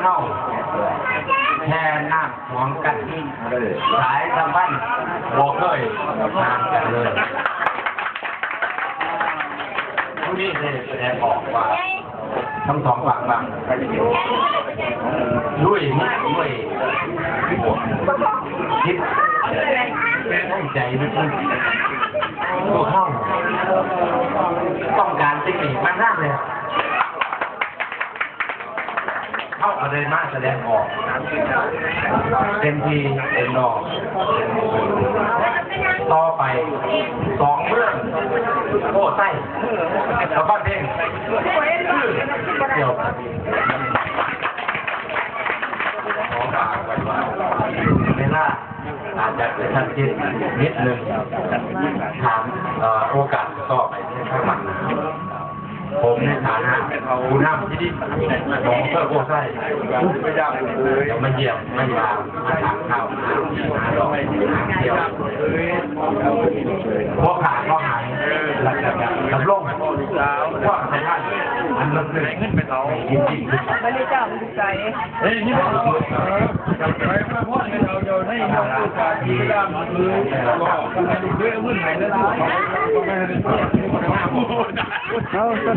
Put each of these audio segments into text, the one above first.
ເຮົາແຄ່ນ້ຳຂວາງກັນ ສາຍສຳພັນບໍ່ເຄີຍຫ່າງກັນເລີຍ. ຜູ້ນີ້ໄດ້ສະແດງອອກວ່າ ທັງສອງຝ່າຍບາງລຸຍມາດ້ວຍຈິດໃຈເລີຍ. ພວກເຮົາຕ້ອງການສິ່ງນີ້ມານານແລ້ວ. ເຮົາກໍໄດ້ມາສະແດງອອກເຕັມທີ່ເຕັມດອກ. ຕໍ່ໄປສອງເມືອງໂພໄຊກັບບ້ານເພັງຄືດຽວກັນ. ຂໍຝາກໄວ້ວ່າເວລາອາດຈະກະຊັ້ນຊິດນິດໜຶ່ງ, ຖາມ ເອີ ໂອກາດຕໍ່ໄປໃນຄັ້ງໜ້າ. ຜົມໃນຖານະຜູ້ນຳທີ່ດີຂອງເມືອງໂພໄຊ ຈະມາຢ້ຽມມາຢາມ ມາຖາມຂ່າວ ມາຫາດອກຫາທ່ຽວ ບໍ່ຂາດບໍ່ຫາຍ ແລະ ກໍດຳລົງຄວາມສຳພັນອັນເລິກເຊິ່ງໃຫ້ຍິ່ງໆຂຶ້ນໄປ. ເອີຍ ນີ້ເດີ ເອີ ໄປມາພອດໃຫ້ເຂົາເຈົ້າໃນໂອກາດທີ່ເວລາມື້ກໍໃຫ້ລູກເຂຍເອົາເງິນໃຫ້ເດີ. ເອົາຊັ້ນ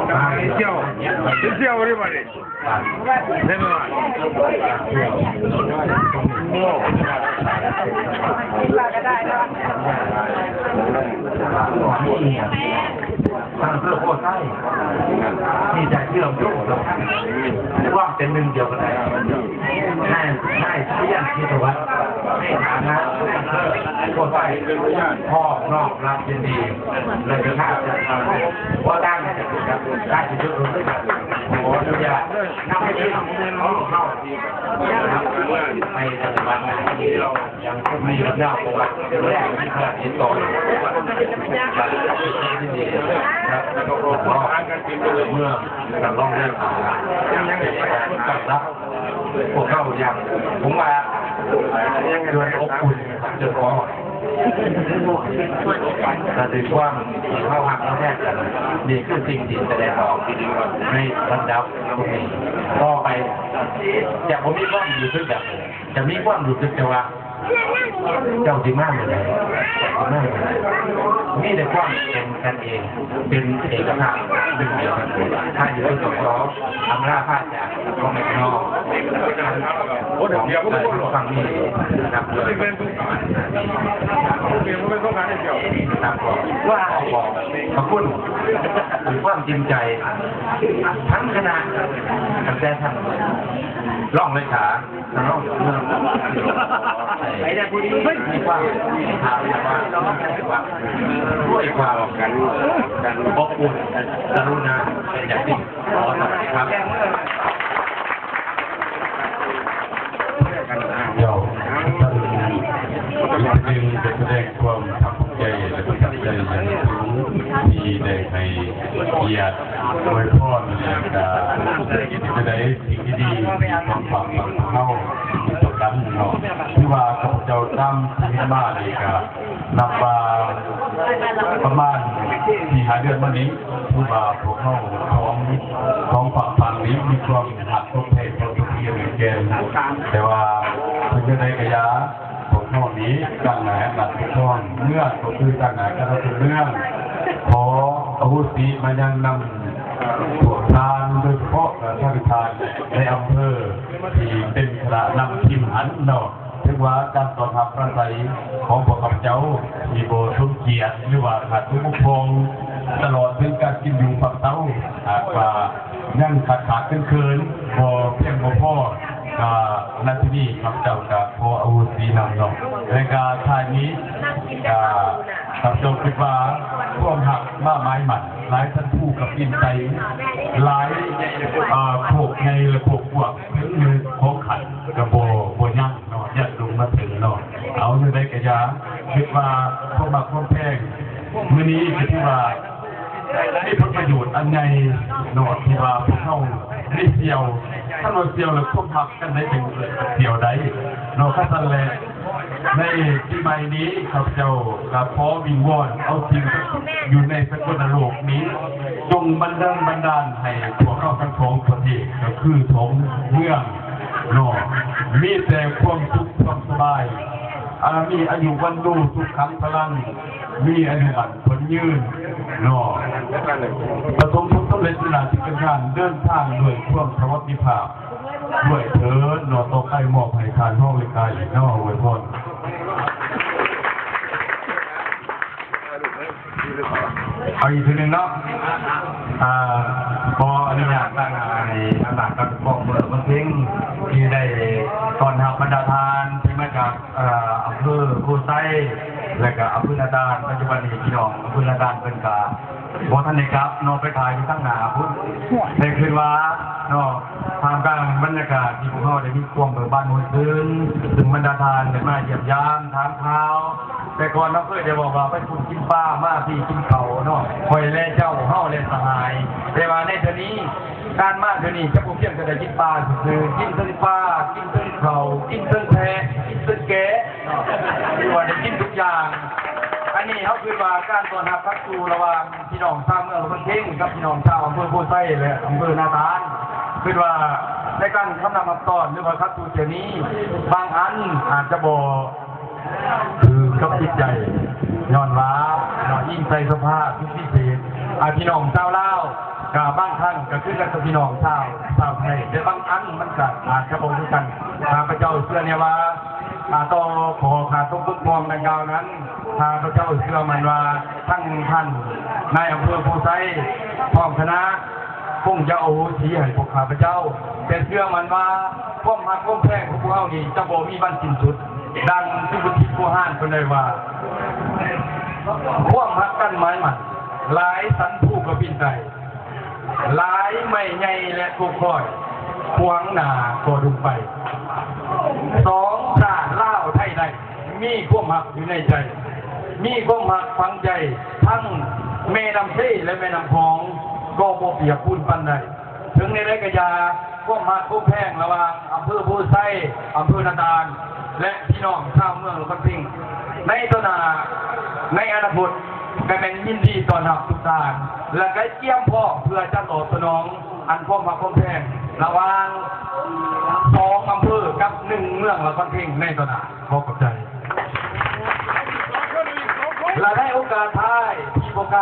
ໄປທ່ຽວ ໄປທ່ຽວເດີບັດນີ້ ໄດ້ບໍ່ວະ? ໂອ້ ທາງເພື່ອໂພໄຊ ທີ່ຈະເຊື່ອມໂຍງກັບຄວາມເປັນໜຶ່ງດຽວກັນໄດ້ ນາຍ ນາຍສະຫຍັນ ທິດຕະວັດ ໃນຖານະເພື່ອໂພໄຊ ພ້ອມນ້ອມຮັບຍິນດີ ແລະ ເດີນທາງຈາກທາງ ບໍ່ຕ່າງກັນຈາກການທີ່ເດີນທາງ ຂໍອະນຸຍາດນຳໃຫ້ພີ່ນ້ອງຂອງເຮົາໄປປະຕິບັດໜ້າທີ່ ຍັງຄົງມີບັນດາປະຫວັດແລະມີພະລາຊະກິດຕໍ່ ເມືອງ ທ່ານຮອງເລຂາ ຕ້ອນຮັບພວກເຮົາຢ່າງ ຜົມວ່າດ້ວຍອົບອຸ່ນ ຈົນພໍ ແລະ ດ້ວຍຄວາມທີ່ເຮົາຮັກເຮົາແພງກັນ ນີ້ຄືສິ່ງທີ່ສະແດງອອກໃນລຳດັບນີ້. ຕໍ່ໄປຈະບໍ່ມີຄວາມຮູ້ສຶກແບບນັ້ນ ຈະມີຄວາມຮູ້ສຶກແຕ່ວ່າ ເຈົ້າຊິມາມື້ໃດ ເຈົ້າຊິມາມື້ໃດ ມີແຕ່ຄວາມເປັນກັນເອງ ເປັນເອກະພາບ ໜຶ່ງດຽວກັນ. ທ້າຍທີ່ສຸດກໍຂໍອຳລາພາຈາກພໍ່ແມ່ພີ່ນ້ອງ ຂອງ ເອີ ຝັ່ງນີ້ນະຄັບ ເພື່ອ ຂອບພະຄຸນດ້ວຍຄວາມຈິງໃຈ ທັງຄະນະ ຕັ້ງແຕ່ທ່ານຮອງເລຂາ ເຮົາເມືອງ ໄປແລ້ວຜູ້ດີ ມີຄວາມເມດຕາ ດ້ວຍຄວາມອົບອຸ່ນ ກະລຸນາເປັນຢ່າງຍິ່ງ. ຂໍສະຫວັດດີຄັບ. ເຈົ້າ ທ່ານ ອີກເທື່ອໜຶ່ງ ໄດ້ສະແດງຄວາມພາກພູມໃຈ ແລະ ປະທັບໃຈຢ່າງສູງ ທີ່ໄດ້ໃຫ້ກຽດອວຍພອນ ແລະ ກະຈະໄດ້ ສິ່ງດີໆ ຂອງຝາກຂອງເຮົາທຸກໆ ປະການເນາະ. ຄືວ່າຂ້າພະເຈົ້າຕາມທີ່ເຫັນມານີ້ກະນັບວ່າປະມານສີ່ຫ້າເດືອນມານີ້ ຄືວ່າພວກເຮົາສອງ ສອງຝັ່ງນີ້ມີຄວາມຮັກສົມໃຈຕໍ່ຕົວເອງແກ່ນ ແຕ່ວ່າເຖິງຈັ່ງໃດກະຢ່າ ພວກເຮົານີ້ຕັ້ງໜ້າການປົກຄອງເມືອງ ກໍຄືຕັ້ງໜ້າການປົກຄອງເມືອງ ຂໍອະໂຫສິມາຍັງນຳພວກທ່ານ ໂດຍສະເພາະກະທ່ານ ທ່ານນາຍອຳເພີ ທີ່ເປັນຄະນະນຳທີມຫັ້ນເນາະ. ເຖິງວ່າການຕ້ອນຮັບປາໄສຂອງພວກຂ້າພະເຈົ້າທີ່ບໍ່ສົມກຽດ ຫຼືວ່າຂາດສົມບົກຜ່ອງ ຕະຫຼອດເຖິງການກິນຢູ່ພັກເຊົາ ຫາກວ່າຍັງຂາດຂາດເຂີນໆ ບໍ່ພຽງບໍ່ພໍ ກະໃນທີ່ນີ້ຂ້າພະເຈົ້າກະຂໍອະໂຫສິນຳເນາະ. ແລະກະທ້າຍນີ້ກະຂ້າພະເຈົ້າຄິດວ່າຄວາມຮັກມາໝາຍໝັ້ນ ຫຼາຍທ່ານຜູ້ກະປິ່ນໄປ ຫຼາຍ ເອີ ພວກໃຫຍ່ ແລະ ພວກພວກ ເຖິງຂອງຂັ້ນກະບໍ່ ບໍ່ຍັງເນາະ ຍັງລົງມາເຖິງເນາະ. ເອົາ ແນວໃດກະຢ່າ ຄິດວ່າຄວາມຮັກຄວາມແພງມື້ນີ້ກະຖືວ່າມີຜົນປະໂຫຍດອັນໃຫຍ່ເນາະ ທີ່ວ່າພວກເຮົາໄດ້ສ່ຽວ ຄັນວ່າສ່ຽວແລ້ວຄວາມຮັກຈັ່ງໃດຈຶ່ງເອີ້ນວ່າສ່ຽວໄດ້ເນາະ. ຄັນຊັ້ນແລ້ວ ໃນປີໃໝ່ນີ້ ຂ້າພະເຈົ້າກໍຂໍວິງວອນເອົາສິ່ງຢູ່ໃນສາກົນນະໂລກນີ້ ຈົ່ງບັນດານ ບັນດານໃຫ້ພວກເຮົາທັງສອງປະເທດ ກໍຄືສອງເມືອງເນາະ ມີແຕ່ຄວາມສຸກຄວາມສະບາຍ ອາ ມີອາຍຸວັນໂນສຸຂັງພະລັງ ມີອາຍຸໝັ້ນຂວັນຍືນເນາະ ປະສົບຜົນສຳເລັດໃນໜ້າທີ່ການງານ ເດີນທາງດ້ວຍຄວາມສະຫວັດດີພາບ ດ້ວຍເທີ້ນເນາະ ຕໍ່ໄປມອບໃຫ້ທ່ານຮອງເລຂາອີກເນາະ ອວຍພອນ. ເອົາອີກເທື່ອໜຶ່ງເນາະ ອາ ຂໍອະນຸຍາດຕັ້ງໃຫ້ອຳນາດກັບຄອບຄົວເມືອງເພັງ ທີ່ໄດ້ຕ້ອນຮັບບັນດາທ່ານທີ່ມາຈາກ ເອີ ອຳເພີໂພໄຊ ແລະກະອຳເພີນາຕ່ານ. ປັດຈຸບັນນີ້ພີ່ນ້ອງອຳເພີນາຕ່ານເພິ່ນກະ ບໍ່ທັນໄດ້ກັບເນາະ ໄປຖ້າຢູ່ທາງໜ້າພຸ້ນ. ແຕ່ຄິດວ່າເນາະ ທ່າມກາງບັນຍາກາດທີ່ພວກເຮົາໄດ້ມີຄວາມເບີກບານມ່ວນຊື່ນ ຊຶ່ງບັນດາທ່ານໄດ້ມາຢ້ຽມຢາມຖາມຂ່າວ. ແຕ່ກ່ອນເຮົາເຄີຍໄດ້ເວົ້າວ່າ ໄປພຸ້ນກິນປາ ມາພີ້ກິນເຂົ້າເນາະ ຂ້ອຍແລະເຈົ້າ ເຮົາແລະສະຫາຍ. ແຕ່ວ່າໃນເທື່ອນີ້ ການມາເທື່ອນີ້ ຈະບໍ່ພຽງແຕ່ໄດ້ກິນປາຊື່ໆ ກິນເຖິງປາ ກິນເຖິງເຂົ້າ ກິນເຖິງແພະ ກິນເຖິງແກະ ເນາະ ຖືວ່າໄດ້ກິນທຸກຢ່າງ. ອັນນີ້ເຮົາຄິດວ່າການຕ້ອນຮັບຂັບສູ່ລະຫວ່າງພີ່ນ້ອງຊາວເມືອງລະຄອນເພັງກັບພີ່ນ້ອງຊາວອຳເພີໂພໄຊ ແລະ ອຳເພີນາຕ່ານ ຄິດວ່າໃນການຄຳນັບຮັບຕ້ອນ ຫຼືວ່າຂັບສູ່ເທື່ອນີ້ ບາງອັນອາດຈະບໍ່ຖືກກັບຈິດໃຈ ຍ້ອນວ່າເນາະ ອີງໃສ່ສະພາບທີ່ພິເສດ ອາ ພີ່ນ້ອງຊາວລາວ ກະບາງຄັ້ງກະຄືກັນກັບພີ່ນ້ອງຊາວ ຊາວໄທ ແຕ່ບາງອັນມັນກະອາດຈະບໍ່ຄືກັນ. ຂ້າພະເຈົ້າເຊື່ອແນ່ວ່າ ອາ ຕໍ່ຂໍ້ຂາດຕົກບົກຜ່ອງດັ່ງກ່າວນັ້ນ ຂ້າພະເຈົ້າເຊື່ອໝັ້ນວ່າທັງທ່ານນາຍອຳເພີໂພໄຊ ພ້ອມຄະນະ ຄົງຈະອະໂຫສິໃຫ້ພວກຂ້າພະເຈົ້າ ແຕ່ເຊື່ອໝັ້ນວ່າຄວາມຮັກຄວາມແພງຂອງພວກເຮົານີ້ຈະບໍ່ມີວັນສິ້ນສຸດ. ດັ່ງສຸພາສິດບູຮານເພິ່ນໄດ້ວ່າ ຄວາມຮັກກັນໝາຍໝັ້ນ ຫຼາຍສັນພູກໍປິ່ນໄຕ ຫຼາຍໄມ້ໃຫຍ່ແລະກົກຄ້ອຍ ຂວາງໜ້າກໍດົງໄຟ. ສອງຊາດລາວໄທໃດ ມີຄວາມຮັກຢູ່ໃນໃຈ ມີຄວາມຮັກຝັງໃຈ ທັງແມ່ນ້ຳເຊ ແລະ ແມ່ນ້ຳຂອງ ກໍບໍ່ປຽບປູນປັນໃດ. ເຖິງແນວໃດກໍຢ່າ ຄວາມຮັກຄວາມແພງລະຫວ່າງອຳເພີໂພໄຊ ອຳເພີນາຕ່ານ ແລະ ພີ່ນ້ອງຊາວເມືອງລະຄອນເພັງ ໃນຕໍ່ໜ້າ ໃນອະນາຄົດ ກໍແມ່ນຍິນດີຕ້ອນຮັບທຸກທ່ານ ແລະ ກໍກຽມພ້ອມເພື່ອຈະຕອບສະໜອງ ອັນຄວາມຮັກຄວາມແພງລະຫວ່າງສອງອຳເພີກັບໜຶ່ງເມືອງລະຄອນເພັງໃນຕໍ່ໜ້າ. ຂໍຂອບໃຈ. ແລະ ໃນໂອກາດທ້າຍທີ່ບໍ່ກາ